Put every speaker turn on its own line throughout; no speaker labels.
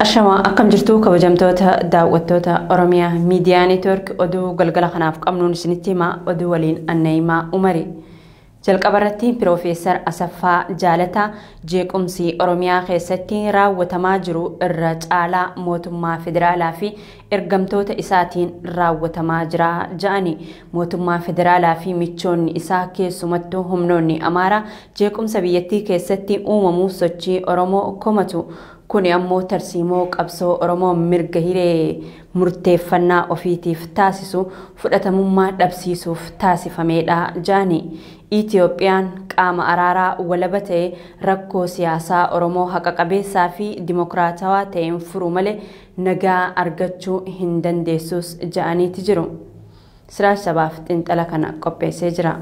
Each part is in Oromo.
Ashama akkam jirtu kabajamtoota daawwattoota Oromiyaa Miidiyaa Neetwoork oduu galgala kanaaf qabnuun isinitti himaa oduu waliin Annayimaa Umari. Jalqaba irratti Piroofeesar Asaffaa Jaalataa jeequmsi Oromiyaa keessatti raawwatamaa jiru irra caalaa mootummaa federaalaa fi ergamtoota isaatiin raawwatamaa jira ja'ani. Mootummaa federaalaa fi michoonni isaa keessumattuu humnoonni Amaaraa jeequmsa biyyattii keessatti uumamuuf sochii Oromoo komatu. Kuni ammoo tarsiimoo qabsoo Oromoo mirga hiree murteeffannaa ofiitiif taasisu fudhatamummaa dhabsiisuuf taasifamedha ja'ani. Itiyoophiyaan qaama araaraa walaba ta'e rakkoo siyaasaa Oromoo haqa qabeessaa fi dimokiraatawaa ta'een furu malee nagaa argachuu hin dandeessus ja'aniiti jiru. Siraaj Sabaaf xiinxala kana qopheessee jira.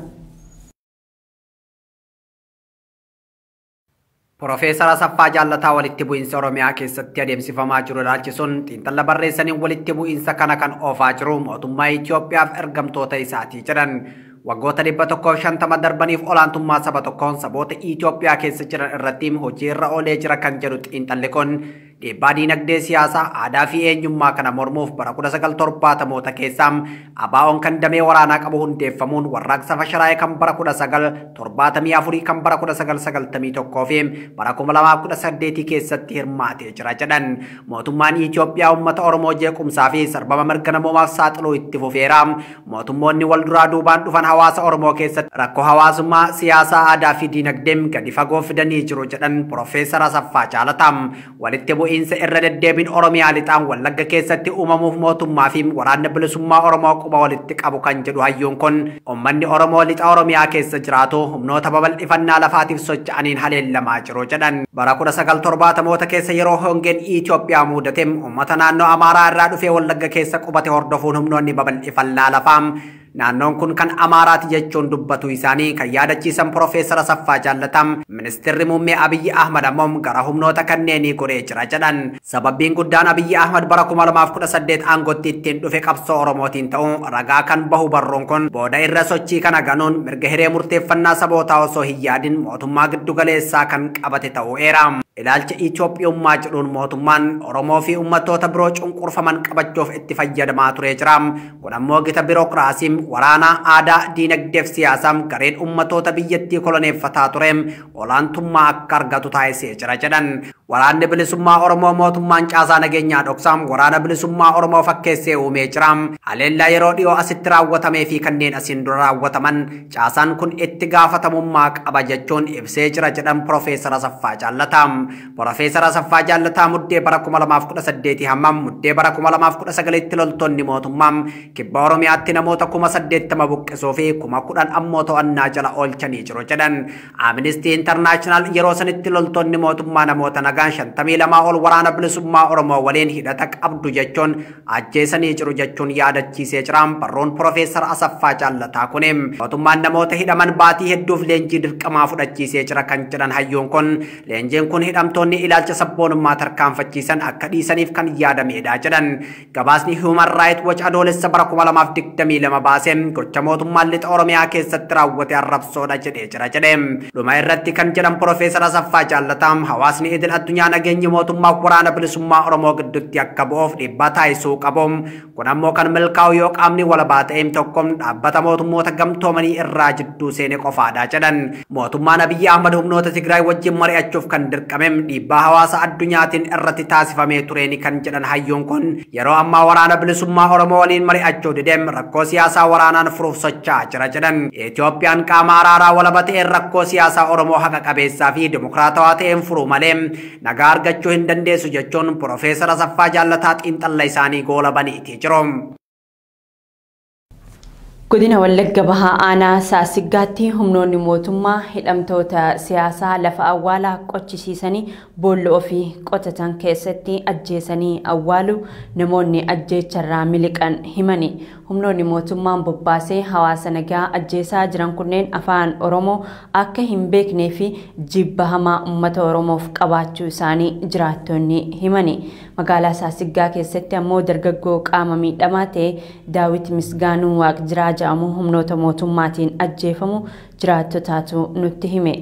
Piroofeesar Asaffaa Jaalataa walitti bu'iinsa Oromiyaa keessatti adeemsifamaa jiru ilaalchisuun xiinxala barreessaniin walitti bu'iinsa kana kan oofaa jiru mootummaa Itoophiyaaf ergamtoota isaatii jedhan. Waggoota 150 darbaniif olaantummaa saba tokkoon saboota Itoophiyaa keessa jiran irratti hojii irra oolee jira kan jedhu xiinxalli kun dhiibbaa diinagdee siyaasaa aadaa fi eenyummaa kana mormuuf bara 1970moota keessaa ABO'n kan damee waraanaa qabu hundeeffamuun warraaqsa fashalaa'ee kan bara 1974 kan bara 1991 fi bara 2018 keessatti hirmaatee jira jedhan. Mootummaan Itoophiyaa uummata Oromoo jeequmsaa fi sarbama mirga namoomaaf saaxiluu itti fufeera. Mootummoonni wal duraa duubaan dhufan hawaasa Oromoo keessatti rakkoo hawaasummaa, siyaasaa, aadaa fi diinagdee gadi fagoo fidanii jiru jedhan Piroofeesar Asaffaa Jaalataa. Walitti bu'iinsa irra deddeebiin Oromiyaa lixaan Wallagga keessatti uumamuuf mootummaa fi waraanni bilisummaa Oromoo quba walitti qabu kan jedhu hayyuun kun uummanni Oromoo lixa Oromiyaa keessa jiraatu humnoota babal'ifannaa lafaatiif socho'aniin haleellamaa jiru jedhan. Bara 1970moota keessa yeroo hongeen Itoophiyaa mudate uummata naannoo Amaaraa irraa dhufee Wallagga keessa qubate hordofuun humnoonni babal'ifannaa lafaa naannoon kun kan Amaaraati jechuun dubbatu isaanii kan yaadachiisan Piroofeesar Asaffaa Jaalataa ministeerri muummee Abiyyi Ahmad ammoo gara humnoota kanneenii goree jira jedhan. Sababbiin guddaan Abiyyi Ahmad bara 2018 aangootti ittiin dhufe qabsoo Oromootiin ta'uu ragaa kan bahu barruun kun booda irra sochii kana ganuun mirga hiree murteeffannaa sabootaa osoo hin yaadin mootummaa giddugaleessaa kan qabate ta'uu eera. Ilaalcha Itoophiyummaa jedhuun mootummaan Oromoo fi uummattoota biroo cunqurfaman qabachuuf itti fayyadamaa turee jira. Kun ammoo gita birookiraasii waraanaa aadaa diinagdee fi siyaasaa gareen uummattoota biyyattii koloneeffataa ture olaantummaa akka argatu taasisee jira jedhan. Waraanni bilisummaa Oromoo mootummaan caasaa nageenyaa dhoksaa waraana bilisummaa Oromoo fakkeessee uumee jira. Haleellaa yeroo dhiyoo asitti raawwatamee fi kanneen asiin dura raawwataman caasaan kun itti gaafatamummaa qaba jechuun ibsee jira jedhan Piroofeesar Asaffaa Jaalataa. Piroofeesar Asaffaa Jaalataa muddee bara 2018 hamma muddee bara 2019tti loltoonni mootummaa kibba Oromiyaatti namoota 80,000 buqqisuu fi 10,000 ammoo to'annaa jala oolchanii jiru jedhan. Amnesty International yeroo sanitti loltoonni mootummaa namoota nagaan 52 ol waraana bilisummaa Oromoo waliin hidhata qabdu jechuun ajjeesanii jiru jechuun yaadachiisee jira. Barruun Piroofeesar Asaffaa Jaalataa kun mootummaan namoota hidhaman baatii hedduuf leenjii dirqamaa fudhachiisee jira kan jedhan hayyuun kun leenjiin kun hidhamtoonni ilaalcha sabboonummaa tarkaanfachiisan akka dhiisaniif kan yaadamedha jedhan. Gabaasni Human Rights Watch adoolessa bara 2022 baasee gocha mootummaan lixa Oromiyaa keessatti raawwate arrabsoodha jedhee jira jedhe. Dhuma irratti kan jedhan Piroofeesar Asaffaa Jaalataa hawaasni idil addunyaa nageenyi mootummaa waraana bilisummaa Oromoo gidduutti akka bu'uuf dhiibbaa taasisuu qabu. Kun ammoo kan milkaa'u yoo qaamni walabaa ta'een tokko dhaabbata mootummoota gamtoomanii irraa jidduu seene qofaadha jedhan. Mootummaan Abiyyi Ahmad humnoota Tigraay wajjin mari'achuuf kan dirqame dhiibbaa hawaasa addunyaatiin irratti taasifamee tureeni kan jedhan hayyuun kun yeroo ammaa waraana bilisummaa Oromoo waliin mari'achuu didee rakkoo siyaasaa waraanaan furuuf socho'aa jira jedhan. Itoophiyaan qaama araaraa walaba ta'een rakkoo siyaasaa Oromoo haqa qabeessaa fi dimokiraatawaa ta'een furuu malee nagaa argachuu hin dandeessu jechuun Piroofeesar Asaffaa Jaalataa xiinxala isaanii goolabaniiti jiru.
Godina Wallagga Bahaa Aanaa Saasiggaatti humnoonni mootummaa hidhamtoota siyaasaa lafa awwaalaa qochisiisanii boolla ofii qotatan keessatti ajjeesanii awwaalu namoonni ajjeecharraa miliqan himani. Humnoonni mootummaan bobbaasee hawaasa nagaa ajjeesaa jiran kunneen afaan Oromoo akka hin beeknee fi jibba hamaa uummata Oromoof qabaachuu isaanii jiraattonni himani. Magaalaa Saasiggaa keessatti ammoo dargaggoo qaama miidhamaa ta'e Daawit Misgaanuu Waaqjiraa jedhamu humnoota mootummaatiin ajjeefamu jiraattotaatu nutti hime.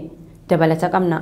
Dabalata qabna.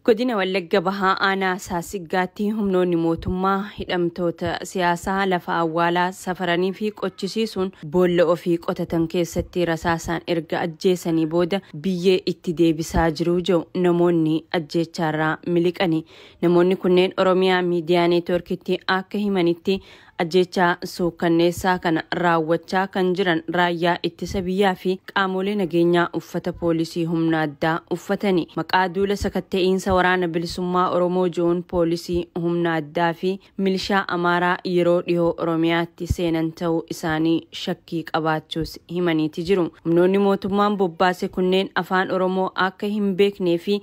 Godina Wallagga Bahaa Aanaa Saasiggaatti humnoonni mootummaa hidhamtoota siyaasaa lafa awwaalaa safaranii fi qochisiisuun boolla ofii qotatan keessatti rasaasaan erga ajjeesanii booda biyyee itti deebisaa jiru jedhu namoonni ajjeechaarraa miliqani. Namoonni kunneen Oromiyaa Miidiyaa Neetwoorkitti akka himanitti ajjeechaa suukanneessaa kana raawwachaa kan jiran raayyaa ittisa biyyaa fi qaamolee nageenyaa uffata poolisii humna addaa uffatani. Maqaa duula sakatta'iinsa waraana bilisummaa Oromoo jiruun poolisii humna addaa fi milishaa Amaaraa yeroo dhihoo Oromiyaatti seenan ta'uu isaanii shakkii qabaachuus himaniiti jiru. Humnoonni mootummaan bobbaase kunneen afaan Oromoo akka hin beeknee fi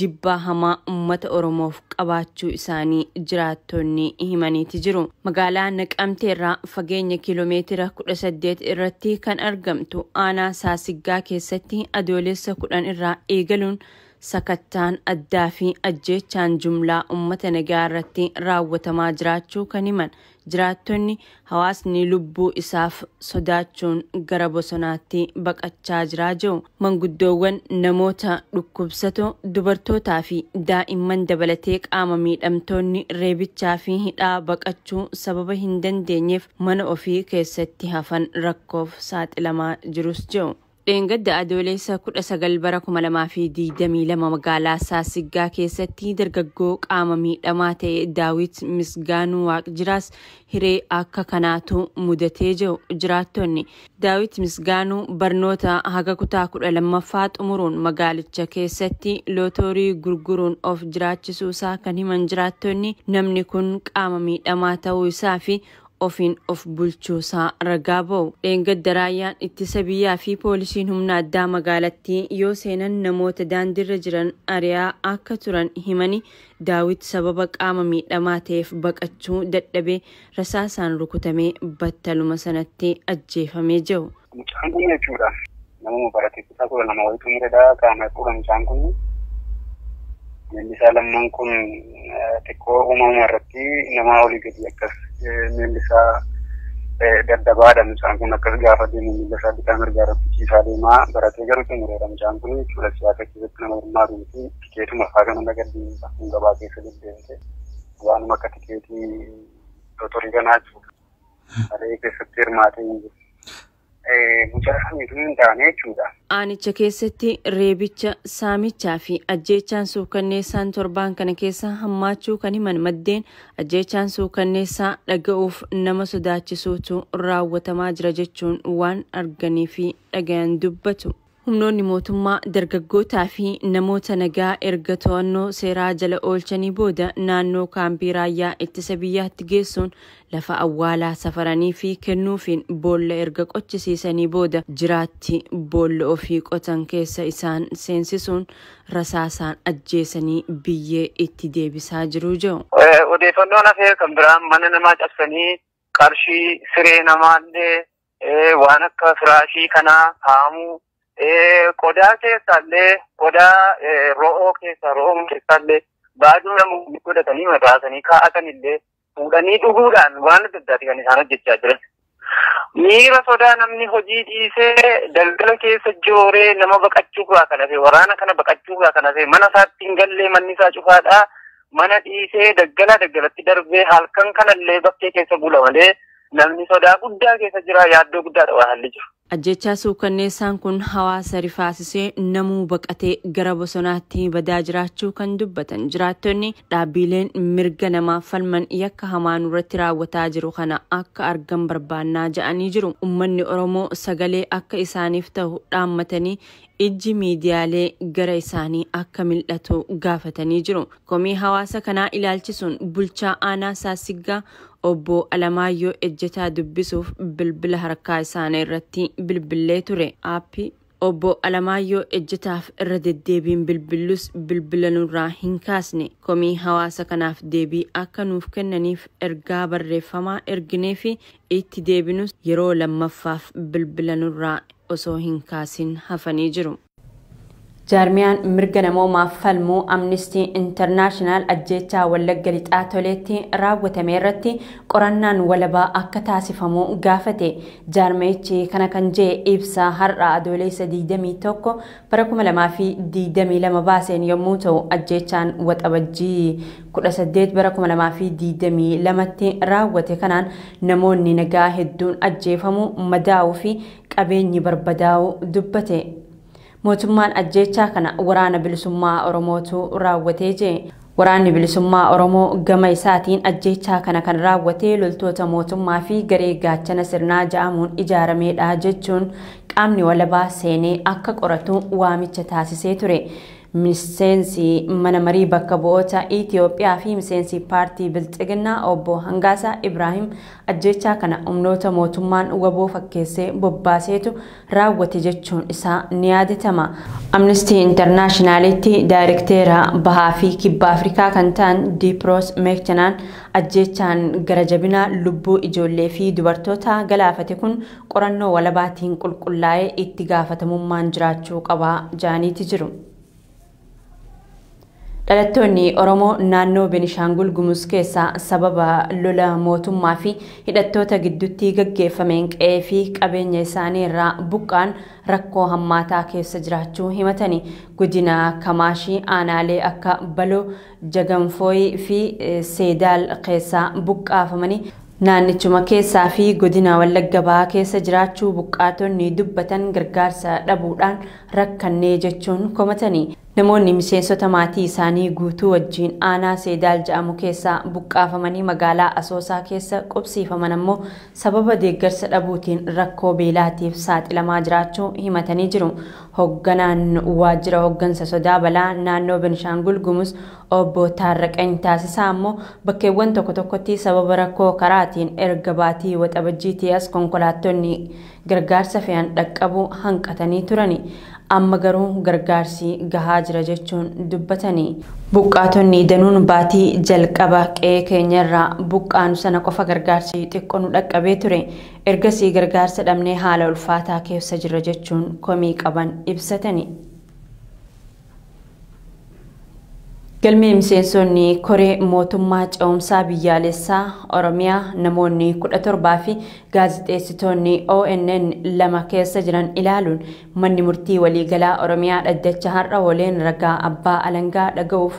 jibbaa hamaa uummata Oromoof qabaachuu isaanii jiraattonni himaniiti jiru. Magaalaa Naqamteerraa fageenya kiiloomeetira 18 irratti kan argamtu aanaa Saasiggaa keessatti adoolessa 10 irraa eegaluun sakattaan addaa fi ajjeechaan jumlaa uummata nagaa irratti raawwatamaa jiraachuu kan himan jiraattonni hawaasni lubbuu isaaf sodaachuun gara bosonaatti baqachaa jiraa jiru. Manguddoowwan namoota dhukkubsatoo dubartootaa fi daa'imman dabalatee qaama miidhamtoonni reebichaa fi hidhaa baqachuu sababa hin dandeenyeef mana ofii keessatti hafan rakkoof saaxilamaa jirus jiru. Dheengadda adoolessa 19 bara 2022 magaalaa Saasiggaa keessatti dargaggoo qaama miidhamaa ta'e Daawit Misgaanuu Waaqjiraas hiree akka kanaatu mudatee jiru jiraattonni. Daawit Misgaanuu barnoota haga kutaa 12ffaa xumuruun magaalicha keessatti lootorii gurguruun of jiraachisuu isaa kan himan jiraattonni namni kun qaama miidhamaa ta'uu isaa fi ofiin of bulchuusaa ragaa ba'u. Dheengadda raayyaan ittisa biyyaa fi poolisiin humna addaa magaalattii yoo seenan namoota daandiirra jiran ari'aa akka turan himani Daawit sababa qaama miidhamaa ta'eef baqachuu dadhabee rasaasaan rukutamee battaluma sanatti ajjeefamee jiru.
Mucaan kun jechuudha. Namuma barate kutaa 12 wayii xumuredha. Qaama hir'uudha mucaan kun. Miilli isaa lamman kun xiqqoo uumama irratti nama olii gadi akkas miilli isaa daddabaadha. Mucaan kun akkas gaafa deemu miilla isaa bitaa mirgaa irratti ciisaa deemaa baratee garuu xumureera. Mucaan kun jechuudha siyaasa keessatti nama hirmaatu miti tikeetuma fa'aa kana nagaddiin kun gabaa keessa deddeemte waanuma akka tikeetii lootorii kanaa jechuudha. Malee keessatti hirmaatee hin jiru. Mucaa saniitu hin taane jechuudha.
Aanicha keessatti reebicha, saamichaa fi ajjeechaan suukanneessaan torbaan kana keessa hammaachuu kan himan maddeen ajjeechaan suukanneessaa dhaga'uuf nama sodaachisuutu raawwatamaa jira jechuun waan arganii fi dhagayan dubbatu. Humnoonni mootummaa dargaggootaa fi namoota nagaa erga to'annoo seeraa jala oolchanii booda naannoo kaampii raayyaa ittisa biyyaatti geessuun lafa awwaalaa safaranii fi kennuufiin boolla erga qochisiisanii booda jiraatti boolla ofii qotan keessa isaan seensisuun rasaasaan ajjeesanii biyyee itti deebisaa jiru jiru.
Odeeffannoon hafee kan biraan mana namaa cabsanii qarshii siree namaallee waan akka firaashii kanaa haamuu qodaa keessaallee qodaa ro'oo keessaa ro'oon keessaallee baaduu namoonni godhatanii mataasanii kaa'atanillee fuudhanii dhuguudhaan waan adda addaati kan isaan hojjechaa jiran. Miira sodaa namni hojii dhiisee daldala keessa jooree nama baqachuurraa kan hafe waraana kana baqachuurraa kan hafe mana isaatti hin gallee manni isaa cufaadhaa mana dhiisee daggala daggalatti darbee halkan kanallee bakkee keessa bula malee namni sodaa guddaa keessa jira yaaddoo guddaadha waan haalli jiru.
Ajjechaa suukanneessaan kun hawaasa rifaasisee namuu baqatee gara bosonaatti badaa jiraachuu kan dubbatan jiraattonni dhaabbileen mirga namaaf falman yakka hamaa nurratti raawwataa jiru kana akka argan barbaannaa ja'anii jiru. Uummanni Oromoo sagalee akka isaaniif ta'u dhaammatanii ijji miidiyaalee gara isaanii akka mil'atu gaafatanii jiru. Komii hawaasa kanaa ilaalchisuun bulchaa aanaa Saasiggaa obbo Alamaayyoo Ejjetaa dubbisuuf bilbila harkaa isaanii irratti bilbilee ture. Aappii obbo Alamaayyoo Ejjetaaf irra deddeebiin bilbillus bilbila nurraa hin kaasne. Komii hawaasa kanaaf deebii akka nuuf kennaniif ergaa barreeffamaa erginee fi itti deebinus yeroo lammaffaaf bilbila nurraa osoo hin kaasin hafanii jiru. Jaarmiyaan mirga namoomaaf falmuu Amnesty International ajjeechaa Wallagga Lixaa Toleetti raawwatame irratti qorannaan walabaa akka taasifamu gaafate. Jaarmichi kana kan jee ibsa har'a Adoolessa 21 bara 2022 baaseen yommuu ta'u, ajjeechaan Waxabajjii 18 bara 2022tti raawwate kanaan namoonni nagaa hedduun ajjeefamuu, madaa'uu fi qabeenyi barbadaa'uu dubbate. Mootummaan ajjeechaa kana waraana bilisummaa Oromootu raawwatee jee. Waraanni bilisummaa Oromoo gama isaatiin ajjeechaa kana kan raawwate loltoota mootummaa fi garee gaachana sirnaa ja'amuun ijaaramedha jechuun qaamni walabaa seenee akka qoratu waamicha taasisee ture. Miseensi mana marii bakka bu'oota Itiyoophiyaa fi miseensi paartii Bilxiginnaa obbo Hangaasaa Ibraahim ajjeechaa kana humnoota mootummaan waboo fakkeessee bobbaaseetu raawwate jechuun isaa ni yaadatama. Amnesty Internationalitti daayirekteera bahaa fi kibba Afrikaa kan ta'an Diiproos Meekchanaan ajjeechaan gara jabinaa lubbuu ijoollee fi dubartoota galaafate kun qorannoo walabaatiin qulqullaa'ee itti gaafatamummaan jiraachuu qaba jaaniiti jiru. Dhalattoonni Oromoo naannoo Benishaangul Gumuz keessaa sababa lola mootummaa fi hidhattoota gidduutti gaggeeffameen qe'ee fi qabeenya isaanii irraa buqqaan rakkoo hammaataa keessa jiraachuu himatani. Godina Kamaashii aanaalee akka Baloo, Jaganfooyii fi Seedaal keessaa buqqaafamanii naannichuma keessaa fi godina Wallagga Bahaa keessa jiraachuu buqqaatonni dubbatan gargaarsa dhabuudhaan rakkannee jechuun komatani. Namoonni miseensota maatii isaanii guutuu wajjin aanaa Seedaal jedhamu keessaa buqqaafamanii magaalaa Asoosaa keessa qubsiifaman ammoo sababa deeggarsa dhabuutiin rakkoo beelaatiif saaxilamaa jiraachuu himatanii jiru. Hoogganaan waajjira hooggansa sodaa balaa naannoo Benishaangul Gumuz obbo Taarraqany Taasisaa ammoo bakkeewwan tokko tokkotti sababa rakkoo karaatiin erga baatii Waxabajjiitii as konkolaattonni gargaarsa fe'an dhaqqabuu hanqatanii turani. Amma garuu gargaarsi gahaa jira jechuun dubbatani. Buqqaatonni danuun baatii jalqaba qe'ee keenyarraa buqqaanu sana qofa gargaarsi xiqqoo nu dhaqqabee ture. Ergasii gargaarsa dhabnee haala ulfaataa keessa jirra jechuun komii qaban ibsatani. Galmee miseensonni koree mootummaa ce'umsaa biyyaalessaa Oromiyaa namoonni 17 fi gaazexeessitoonni ONN 2 keessa jiran ilaaluun manni murtii waliigalaa Oromiyaa dhaddacha har'a ooleen ragaa abbaa alangaa dhaga'uuf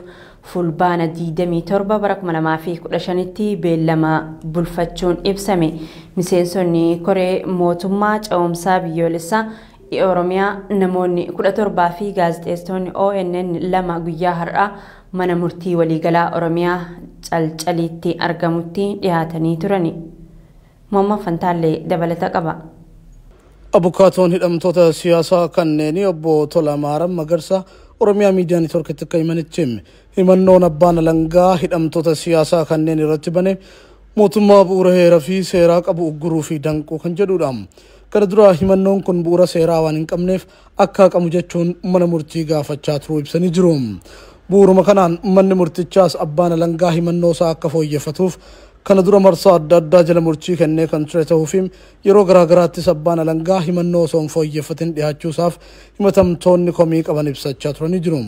fulbaana 27 bara 2015tti beellama bulfachuun ibsame. Miseensonni koree mootummaa ce'umsaa biyyoolessaa Oromiyaa namoonni 17 fi gaazexeessitoonni ONN 2 guyyaa har'aa mana murtii waliigalaa Oromiyaa Calcaliitti argamutti dhiyaatanii turani. Moomma Fantaallee dabalata qaba.
Abukaatoon hidhamtoota siyaasaa kanneenii obbo Tolamaaram Magarsaa Oromiyaa Miidiyaa Neetwoorkitti akka himanitti himannoon abbaan alangaa hidhamtoota siyaasaa kanneen irratti bane mootummaa bu'uura heeraa fi seeraa qabu ugguruu fi danquu kan jedhudha. Kana dura himannoon kun bu'uura seeraa waan hin qabneef akka haqamu jechuun mana murtii gaafachaa turuu ibsanii jiru. Bu'uuruma kanaan manni murtichaas abbaan alangaa himannoo isaa akka fooyyeffatuuf kana dura marsaa adda addaa jala murtii kennee kan ture ta'uu fi yeroo garaagaraattis abbaan alangaa himannoo osoo hin fooyyeffatin dhiyaachuusaaf himatamtoonni komii qaban ibsachaa turanii jiru.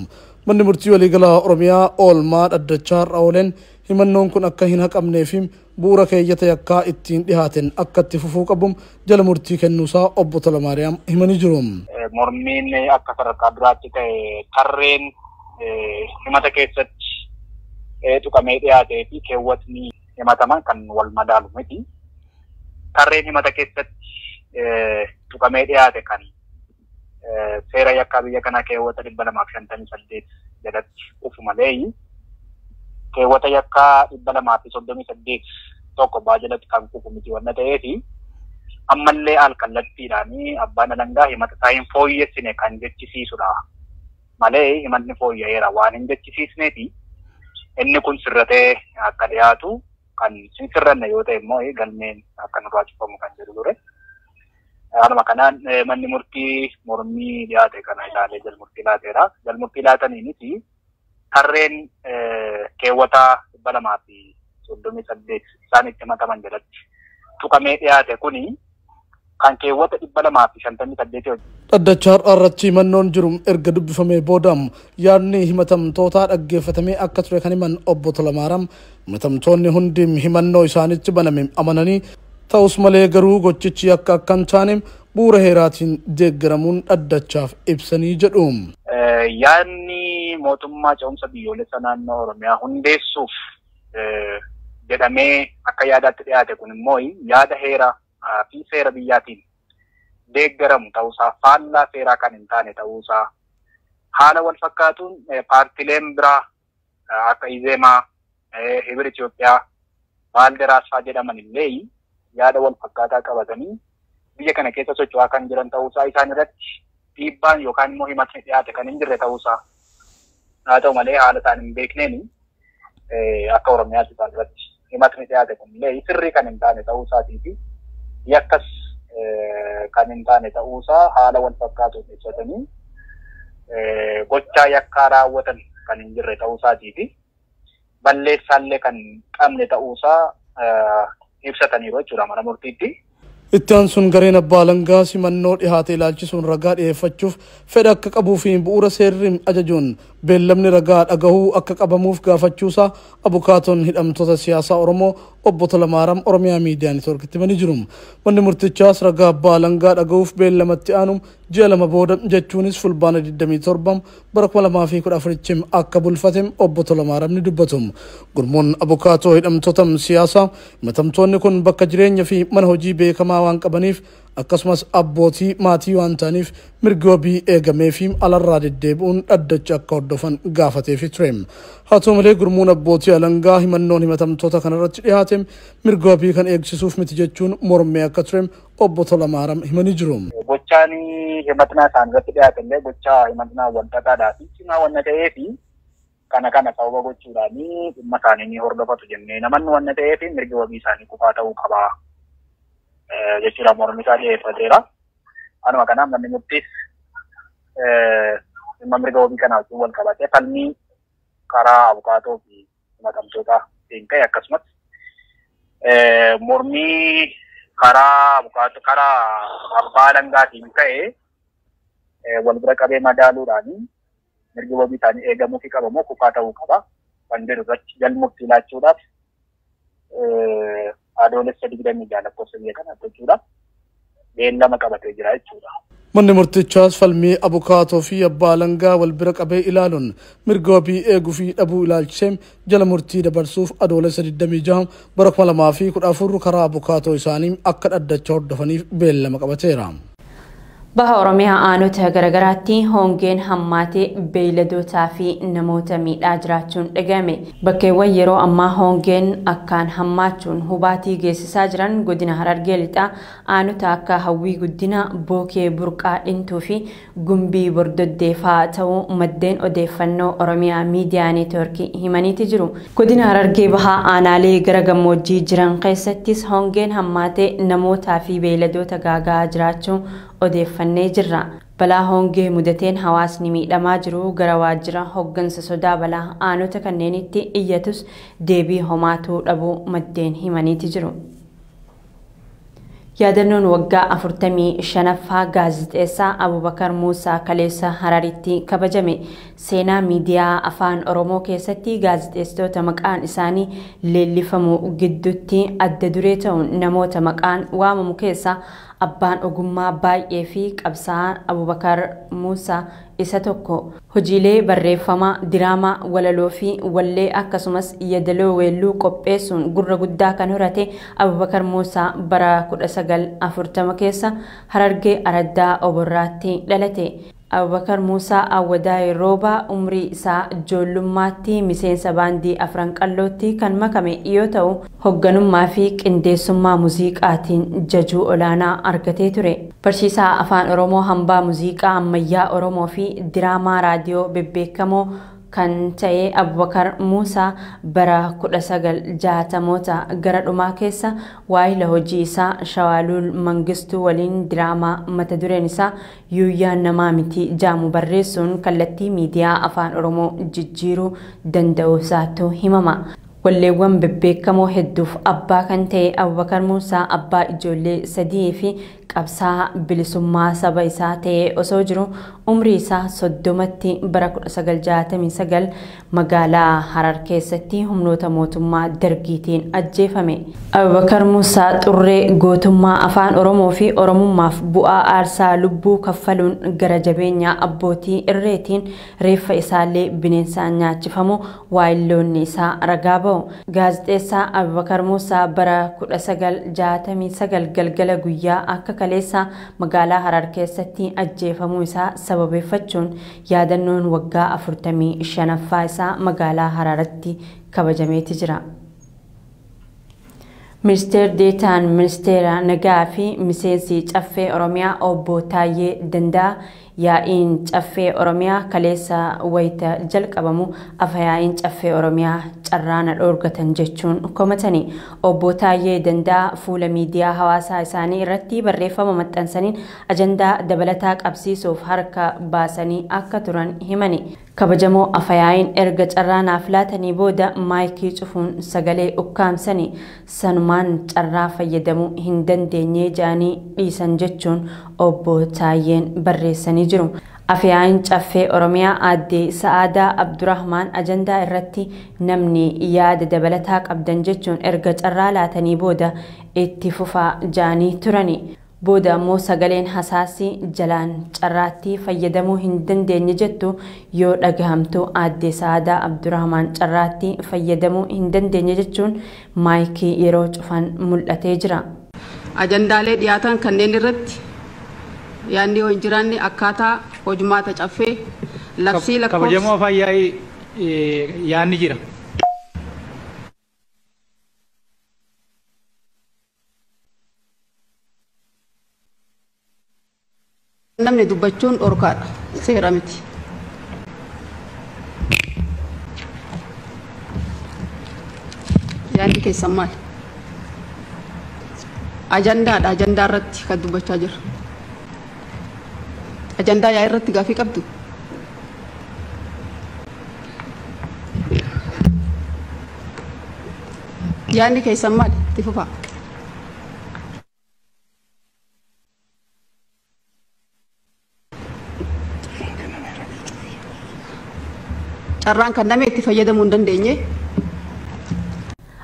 Manni murtii waliigalaa Oromiyaa oolmaa dhaddachaa har'a ooleen himannoon kun akka hin haqamnee fi bu'uura keeyyata yakkaa ittiin dhihaateen akka itti fufuu qabu jala murtii kennuusaa obbo Tolamaariyaam himanii jiru.
Mormiin akka sadarkaa duraatti ta'e tarreen himata keessatti tuqamee dhiyaatee fi keewwatni himataman kan wal madaalu miti. Tarreen himata keessatti tuqamee dhiyaate kan seera yakkaa biyya kanaa keewwata 258 jalatti dhufu malee keewwata yakkaa 238 tokko baa jalatti kan kufu miti wanna ta'eefi ammallee alkallattiidhaan abbaan alangaa himata isaa hin fooyyessine kan jechisiisudha. Malee himanni fooyya'eera waan hin jechisiisneefi inni kun sirratee akka dhiyaatu kan hin sirranne yoo ta'e immoo galmeen akka nurraa cufamu kan jedhu ture. Haaluma kanaan manni murtii mormii dhiyaate kana ilaalee jalmurtii laateera. Jalmurtii laataniinis tarreen keewwata 238 isaan itti himataman jalatti tuqamee dhiyaate kuni Kan keewwata 258.
Dhaddacha har'aa irratti himannoon jiru erga dubbifamee booda yaadni himatamtootaa dhaggeeffatamee akka ture kan himan obbo Tolamaaram himatamtoonni hundi himannoo isaanitti baname amananii ta'us malee garuu gochichi akka hin taane bu'uura heeraatiin deeggaramuun dhaddachaaf ibsanii jedhu.
Yaadni mootummaa ce'umsa biyyoolessa naannoo Oromiyaa hundeessuuf jedhamee akka yaadaatti dhiyaate kun immoo yaada heeraa fi seera biyyaatiin deeggaramu ta'uusaa, faallaa seeraa kan hin taane ta'uusaa, haala wal fakkaatuun paartileen biraa akka Izeemaa, Hibir Itoophiyaa, Baalderaas fa'aa jedhaman illee yaada wal fakkaataa qabatanii biyya kana keessa socho'aa kan jiran ta'uusaa, isaan irratti dhiibbaan yookaan immoo himatni dhiyaate kan hin jirre ta'uusaa, haa ta'u malee haala isaan hin beekneen akka Oromiyaatti isaan irratti himatni dhiyaate kun illee sirrii kan hin taane ta'uusaatii fi yakkas kan hin taane ta'uusaa haala wal fakkaatuun ibsatanii gochaa yakkaa raawwatan kan hin jirre ta'uusaatii fi balleessaallee kan qabne ta'uusaa ibsataniiru jechuudha mana murtiitti.
Itti aansuun gareen abbaa alangaa simannoo dhihaate ilaalchisuun ragaa dhiyeeffachuuf fedha akka qabuu fi bu'uura seerri ajajuun beellamni ragaa dhagahuu akka qabamuuf gaafachuusaa abukaatoon hidhamtoota siyaasaa Oromoo obbo Tolamaaram Oromiyaa Miidiyaa Neetwoorkitti himanii jiru. Manni murtichaas ragaa abbaa alangaa dhagahuuf beellamatti aanu ji'a 2 booda jechuunis fulbaana 27 bara 2014 akka bulfate obbo Tolamaaram ni dubbatu. Gurmuun abukaatoo hidhamtoota siyaasaa himatamtoonni kun bakka jireenya fi mana hojii beekamaa waan qabaniif akkasumas abbootii maatii waan ta'aniif mirgi wabii eegamee fi alarraa deddeebi'uun dhaddacha akka hordofan gaafateefi ture. Haa ta'u malee gurmuun abbootii alangaa himannoon himatamtoota kanarratti dhiyaate mirga wabii kan eegsisuuf miti jechuun mormee akka ture obbo Tolamaaram himanii jiru.
Gochaan himatnaa isaan irratti dhiyaate illee gochaa himatnaa wal xaxaadhaa fi cimaa wanna ta'eef kana sababa gochuudhaan dhimma isaanii ni hordofatu jennee namanni wanna ta'eef mirgi wabii isaanii kufaa ta'uu qaba jechuudha mormi isaa dhiyeeffateera. Anuma kanaaf manni murtiis dhimma mirga wabii kanaa wajjin wal qabatee falmii karaa abukaatoo fi himatamtootaa ka'e akkasumas mormii karaa abukaatoo karaa abbaa alangaatiin ka'e wal bira qabee madaaluudhaan mirgi wabii isaanii eegamuu fi qabamoo kufaa ta'uu qaba kan jedhu irratti jalmurtii laachuudhaaf adoolessa 26 lakkoofsa biyya kanaatti jechuudha beellama qabatee jira jechuudha.
Manni murtichaas falmii abukaatoo fi abbaa alangaa wal bira qabee ilaaluun mirga wabii eeguu fi dhabuu ilaalchisee jala murtii dabarsuuf adoolessa 26 bara 2014 karaa abukaatoo isaanii akka dhaddacha hordofaniif beellama qabateera.
Baha Oromiyaa aanota garagaraatti hongeen hammaatee beeyladootaa fi namoota miidhaa jiraachuun dhagahame. Bakkeewwan yeroo ammaa hongeen akkaan hammaachuun hubaatii geessisaa jiran godina Harargee Lixaa aanota akka Hawwii Guddina, Bookee Burqaa Dhintuu fi Gumbii Bordoddee fa'aa ta'uu maddeen odeeffannoo Oromiyaa Miidiyaa Neetwoorkii himaniiti jiru. Godina Harargee Bahaa aanaalee gara gammoojjii jiran keessattis hongeen hammaatee namootaa fi beeyladoota gaagaa jiraachuu odeeffannee jirra. Balaa hongee mudateen hawaasni miidhamaa jiru gara waajjira hoggansa sodaa balaa aanota kanneenitti iyyatus deebii homaatuu dhabuu maddeen himaniiti jiru. Yaadannoon waggaa 45ffaa gaazexeessaa Abubakar Muusaa Kaleessa Hararitti kabajame. Seenaa miidiyaa afaan Oromoo keessatti gaazexeessitoota maqaan isaanii leellifamu gidduutti adda duree ta'uun namoota maqaan waamamu keessa abbaan ogummaa baay'ee fi qabsaa'aan Abubakar Muusaa isa tokko. Hojiilee barreeffamaa, diraamaa, walaloo fi wallee akkasumas yeedaloo weelluu qopheessuun gurra guddaa kan horate Abubakar Muusaa bara 1940 keessa Harargee Araddaa Oborraatti dhalate. Abubakar Muusaa Awwadaay Roobaa umrii isaa ijoollummaatti miseensa baandii Afran Qallootti kan makame yoo ta'u hogganummaa fi qindeessummaa muuziqaatiin jajuu olaanaa argatee ture. Barsiisaa Afaan Oromoo hambaa muuziqaa ammayyaa Oromoo fi diraamaa raadiyoo bebbeekamoo kan ta'e Abubakar Muusaa bara 1960moota gara dhumaa keessa waayila hojii isaa Shawaaluul Mangistuu waliin diraamaa mata dureen isaa Yuuyyaan Namaa Miti jaamu barreessuun kallattii miidiyaa afaan Oromoo jijjiiruu danda'uu isaatu himama. Walleewwan bebbeekamoo hedduuf abbaa kan ta'e Abubakar Muusaa abbaa ijoollee 3 fi qabsaa bilisummaa saba isaa ta'e osoo jiru umrii isaa 30tti bara 1969 magaalaa Harar keessatti humnoota mootummaa Dargiitiin ajjeefame. Abubakar Muusaa xurree gootummaa afaan Oromoo fi Oromummaaf bu'aa aarsaa lubbuu kaffaluun gara jabeenya abbootii irreetiin reeffa isaallee bineensaan nyaachifamu waayilloonni isaa ragaa ba'u. Gaazexeessaa Abubakar Muusaa bara 1969 galgala guyyaa akka kaleessa magaalaa Harar keessatti ajjeefamuu isaa sababeeffachuun yaadannoon waggaa 45ffaa isaa magaalaa Hararatti kabajameeti jira. Ministeer Deetaan Ministeera Nagaa fi Miseensi Caffee Oromiyaa Obbo Taayyee Danda'a yaa'iin Caffee Oromiyaa kaleessa wayita jalqabamu afa yaa'iin Caffee Oromiyaa carraana dhoorgatan jechuun komatani. Obbo Taayyee Danda'a fuula miidiyaa hawaasaa isaanii irratti barreeffama maxxansaniin ajandaa dabalataa qabsiisuuf harka baasanii akka turan himani. Kabajamoo afa yaa'iin erga carraanaaf laatanii booda maayikii cufuun sagalee ukkaamsanii sanumaan carraa fayyadamuu hin dandeenye jedhanii dhiisan jechuun Obbo Taayyeen barreessanii jiru. Afyaa'iin Caffee Oromiyaa Aadde Sa'aadaa Abdurrahmaan ajandaa irratti namni yaada dabalataa qabdan jechuun erga carraa laatanii booda itti fufaa jedhanii turani. Booda ammoo sagaleen hasaasii jalaan carraatti fayyadamuu hin dandeenye jettu yoo dhagahamtu Aadde Sa'aadaa Abdurrahmaan carraatti fayyadamuu hin dandeenye jechuun maayikii yeroo cufan mul'atee jira.
Ajandaalee dhiyaatan kanneen irratti yaadni yoo hin jiraanne akkaataa hojumaata caffee labsii lakkoofsa.
Kabajamoo afaan yaa'ii yaadni jira.
Namni dubbachuun dhorkaadha, seera miti. Yaadni keessan maali? Ajandaadha, ajandaa irratti kan dubbachaa jirra. Ajandaa yaa'ii irratti gaaffii qabdu? Yaadni keessan maali? Itti fufaa. Carraan kan namni itti fayyadamuu hin dandeenye.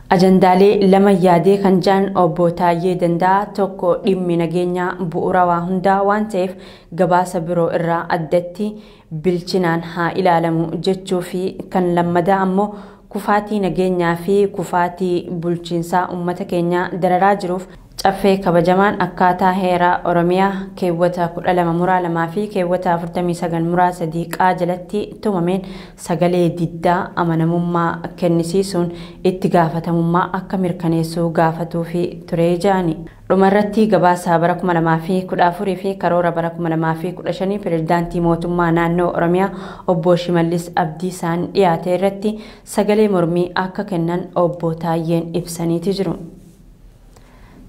Ajandaalee lama yaadee kan jiran Obbo Taayyee Danda'a tokko dhimmi nageenyaa bu'uura waa hundaa waan ta'eef gabaasa biroo irraa addatti bilchinaan haa ilaalamu jechuu fi kan lammadaa ammoo kufaatii nageenyaa fi kufaatii bulchiinsaa uummata keenyaa dararaa jiruuf caffee kabajamaan akkaataa heeraa Oromiyaa keewwata 12 muraa 2 fi keewwata 49 muraa 3 qaa jalatti tumameen sagalee diddaa amanamummaa kennisiisuun itti gaafatamummaa akka mirkaneessuu gaafatuu fi turee jedhani. Dhumarratti gabaasa bara 2014 fi karoora bara 2015 pirezidaantii mootummaa naannoo Oromiyaa Obbo Shimallis Abdiisaan dhiyaate irratti sagalee mormii akka kennan Obbo Taayyeen ibsaniiti jiru.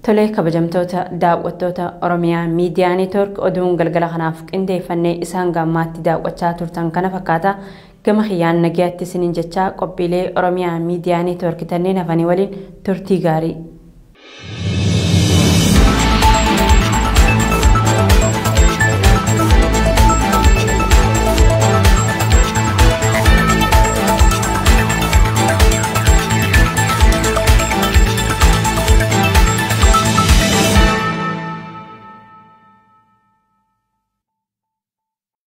Tolee kabajamtoota daawwattoota Oromiyaa Miidiyaa Neetwoork oduun galgala kanaaf qindeeffannee isaan gammaatti daawwachaa turtan kana fakkaata. Gama kiyyaan nagayaatti isiniin jechaa qophiilee Oromiyaa Miidiyaa Neetwoork tanneen hafanii waliin turtii gaarii.